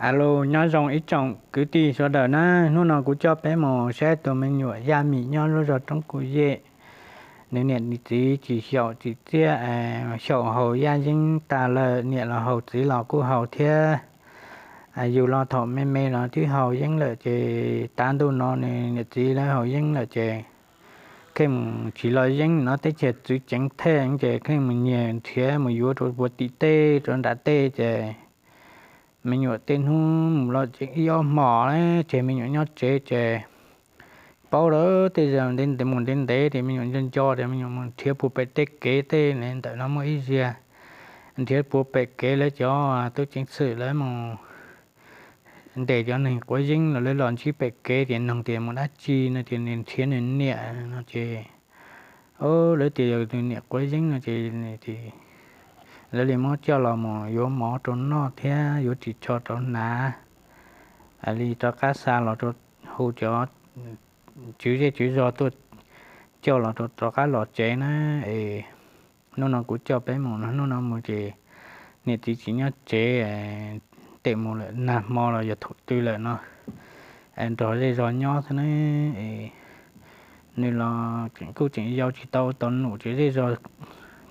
Alo, nyob zoo ib tsoom kwv tij sawv daws na. Hnub no kuv coj peb mus saib tus me nyuam Yaj Mim nyob lub zos Roob Kuj Yej. Nws niam nws txiv tsis xyaum tsis txiaj, xyaum haus yaj yeeb tas lawm, niam los haus txiv los kuj haus thiab. Yus los thaum me me los twb haus yeeb lawm ces tav ntuj no nws niam txiv lawv haus yeeb lawm ces kheej mus tsis los yeeb no, teb chaws txwv ceev thej ces kheej mus nyiag nrhiav mus yuav rau puag tim tej rau nram tej ces me nyuam tej hnub mus los ces ib ob hmos ces me nyuam nyob tsev ces paub lawm tej zaum ntev mus ntev ntev ces me nyuam nco nco ces me nyuam mus nrhiav puag pem tej kev tej ntawm no muaj ib zaug nrhiav puag pem kev lawv cov tub ceev xwm lawv mus ntes cov neeg quav yeeb los lawv los ntsib pem kev ces noog tias mus dab tsi no ces nws nrhiav nws niam no ces lawv tias yog nws niam quav yeeb no ces lawv li muab coj los mus yuav mov rau noj thiab yuav ris tsho rau hnav li rov qab xa los rau, hu cov tswv zej tswv zog tuaj coj los rov qab los tsev na. Es hnub no kuv coj peb mus no, hnub no mus ces niam txiv tsis nyob tsev, tes mus lawm, nag hmo los yog thaum twg lawm no nrog zej zog nyob xwb ne. Nws los tseem kuj tseem yau tsis tau tau num ces zej zog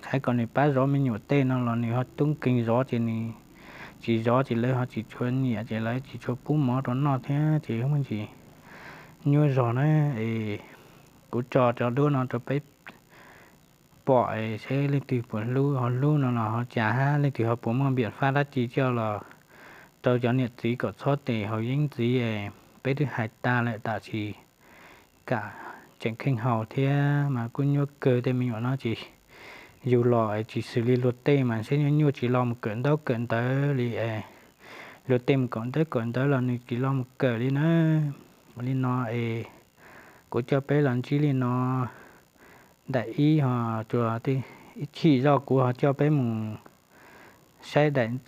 hais kom nws pab zov me nyuam tej no los nws ho tub nkeeg zov ces nws tsis zov ces lawv ho tsis tshua nyiam ces lawv tsis tshua pub mov rau noj thiab ces muaj ntsis nyuaj zog na. Es kuv tso cov duab no rau peb pom es seb leej twg puas hlub, ho hlub no los ho cas hab leej twg ho puas muaj npiam fab dab tsi coj los rau cov niam txiv kom txhob tes haus yeeb ntxiv. Peb twb hais tag lawm tam sis kam tseem kheej haus thiab mas kuj nyuaj kawg tej me nyuam no ces yus los tsis xws li luag tej mas seb nyuaj nyuaj tsis los mus kawm ntaub kawm ntawv li. Luag tej mus kawm ntaub kawm ntawv los nws tsis los mus kawm li na. Li no es kuv coj peb los ntsib li no. Daim ib ho tsuas, ib chim zoj kuv ho coj peb mus saib daim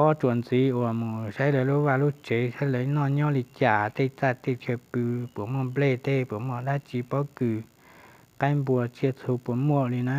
ob tsuas ntxiv uas mus saib lawv lub vaj lub tsev, saib lawv noj nyob li cas, tej txaj tej chaw pw puas muaj nplej tej, puas muaj dab tsi pob kws qaib npua tsiaj txhu puas muaj li na.